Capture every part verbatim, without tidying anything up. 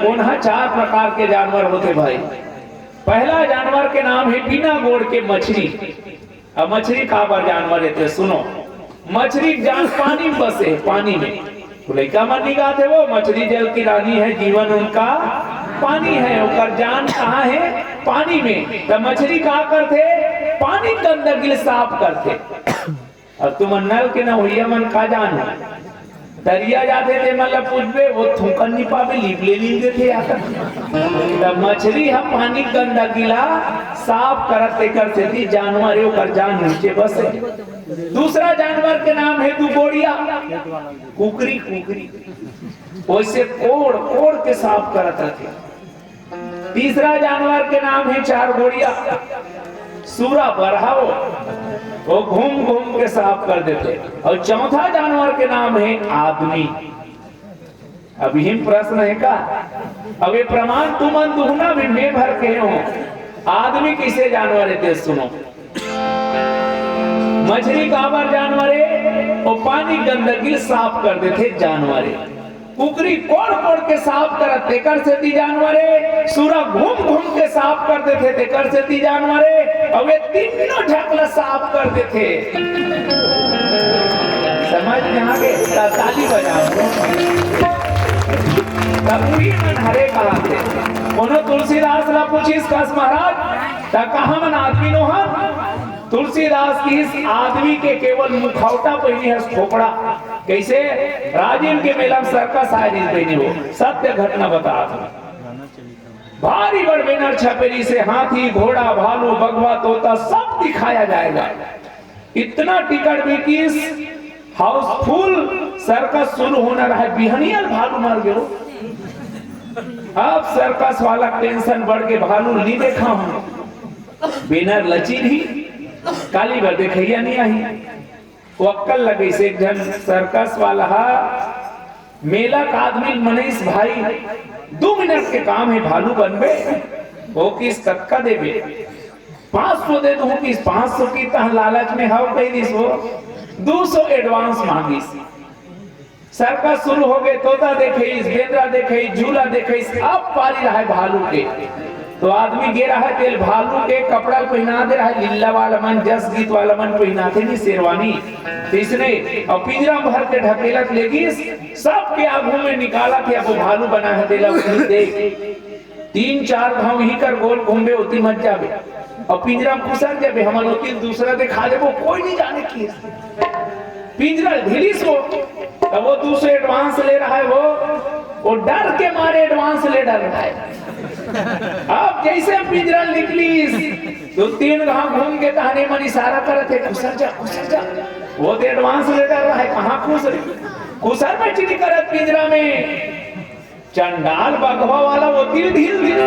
ओनहा चार प्रकार के जानवर होथे भाई। पहला जानवर के नाम हे बिना गोड़ के मछरी। अब मछरी काबर जानवर हे ते सुनो। मछरी के जान पानी में बसे हे, पानी में। तो लइका मन निगाथे वो, मछरी जल की रानी है, जीवन उनका पानी है, ओकर जान कहाँ है? पानी में। त मछरी का करथे? पानी गंदगी ल साफ करथे। अब तुम नल के नहवइया मन का जानो, तरिया जाथे ते मन ल पूछबे, वो थूकन नी पाबे, लीप ले लीन देथे यार। त मछरी ह पानी गंदगी ला साफ करत, तेकर सेती जानवर हे, ओकर जान नीचे बसे। दूसरा जानवर के नाम हे दू गोड़िया, कुकरी, कुकरी। ओइसे कोड़ कोड़ के साफ करत रथे। तीसरा जानवर के नाम हे चार गोड़िया, सूरा बरहा, वो घूम घूम के साफ कर देथे। अउ चौथा जानवर के नाम हे आदमी। अब इही प्रश्न हे का? अब ये प्रमाण तुमन दुहना भी मैं भर के हो। आदमी कइसे जानवर हे ते सुनो। मछरी काबर जानवर हे? वो पानी गंदगी साफ कर देथे, जानवर हे। कुकरी कोड़ कोड़ के साफ करत, तेकर सेती जानवर हे। सूरा घूम घूम के साफ कर देथे, तेकर सेती जानवर हे। अउ ये तीनों झक ल साफ कर देथे। समझ में आ गे? त ताली बजाओ। तब भी मन हरे कहा थे। कोनो तुलसीदास ला पूछिस कस महाराज, त कहा मन आदमी नोहन? तुलसीदास कहिस आदमी के केवल मुखौटा पहिने हस, खोपड़ा। कइसे? राजिम के मेला में सर्कस आय रहिस बहिनी हो, सत्य घटना बतात हंव। भारी बड़ बेनर छपे रहिसे, हाथी, घोड़ा, भालू, बघवा, तोता सब दिखाया जाएगा। इतना टिकट बिकिस, हाउसफुल। सर्कस शुरू होना रहा, बिहनिया ल भालू मर गे। अब सर्कस वाला टेंशन बढ़ के भालू ल नी देखा हूं। बेनर लचिन ही, काली बर देखइया नी आही। वो अक्कल लगइस, एक झन सर्कस वाला हा मेला का आदमी ल मनइस, भाई, दू मिनट के काम हे, भालू बनबे? वो कहिस कतका देबे? पांच सौ दे दूं कहिस। पांच सौ के तहन लालच में हव कहि दिस वो, दू सौ एडवांस मांगिस। सर्कस शुरू हो गे, तोता देखइस, बेंदरा देखइस, झूला देखइस, अब पारी रहय भालू के। तो आदमी गे रहय तेल भालू के कपड़ा ल पहिना दे रहय, लीला वाला मन, जस गीत वाला मन पहिनाथे नी शेरवानी, तइसने। अउ पिंजरा म भर के ढकेलत लेगिस, सबके आगू में निकालत हे, अब वो भालू बना हे तेला देख। तीन चार घांव इही कर गोल घूमबे, ओती मत जाबे। अउ पिंजरा में खुसर जाबे, हमन ओती दूसरा देखा लेबो, कोई नी जाने की। पिंजरा ढीलिस वो, तब वो दू सौ एडवांस ले रहय वो, वो डर के मारे एडवांस ले डर रहय। अब जइसे पिंजरा निकलिस, दू तीन घांव घूम के तहने मन इशारा करत हे, "खुसर जा, खुसर जा।" वो तो एडवांस ले डर रहय, कहां खुसर, खुसर में चिली करत पिंजरा में। चंडाल बघवा वाला वो दिल ढील दिस।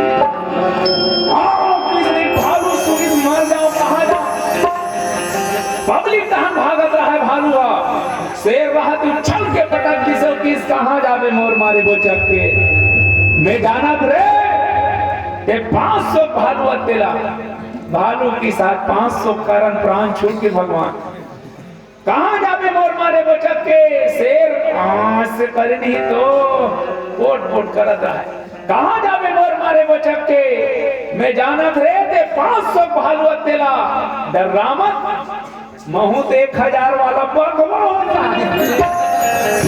आओ, किसी भालू सुनिस मर जाओ, कहां जाओ? पब्लिक तहन भागत रहय भालू हा। शेर रहय त उछल के पटक दिस, कहिस कहां जाबे मोर मारे बोचक के। मैं जानत रे, ते पांच सौ भालू अतेला। भालू कहिस पांच सौ करन प्राण छूट के भगवान। कहां जाबे मोर मारे बोचक के? शेर आंस करे नहीं तो पोट पोट करत रहय। कहां जाबे मोर मारे बोचक के? मैं जानत रे ते पांच सौ भालू अतेला। डर्रा मत, महूं ते एक हजार वाला बघवा हों।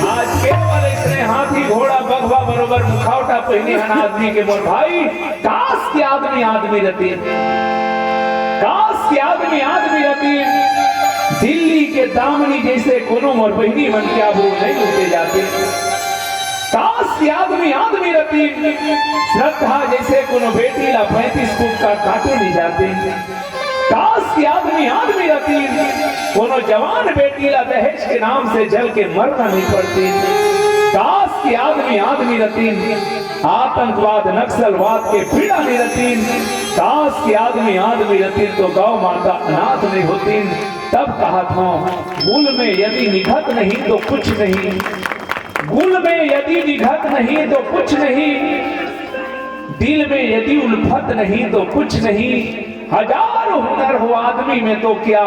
आज केवल अइसने हाथी, घोड़ा, बघवा बरोबर मुखौटा पहिने हन आदमी के मोर भाई। काश के आदमी आदमी रतिन, काश के आदमी आदमी रतिन। दिल्ली के दामिनी जइसे कोनो मोर बहिनी मन के आबरू नइ लूटे जातिन। काश के आदमी आदमी रतिन। श्रद्धा जइसे कोनो बेटी ला पैंतीस फुट का काटे नइ जातिन। काश के आदमी आदमी रतिन। कोनो जवान बेटी ला दहेज के नाम से जल के मरना नइ पड़तिन। काश के आदमी आदमी रतिन। आतंकवाद, नक्सलवाद के पीड़ा नइ रतिन। काश के आदमी आदमी रतिन तो गौ माता अनाथ नइ होतिन। तब कहत हों, गुल में यदि निघत नहीं तो कुछ नहीं, गुल में यदि निघत नहीं तो कुछ नहीं, दिल में यदि उल्फत नहीं तो कुछ नहीं। हजार हुनर हो आदमी में तो क्या,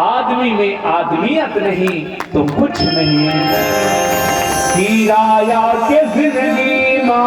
आदमी में आदमियत नहीं तो कुछ नहीं। किराया के जिंदगी मा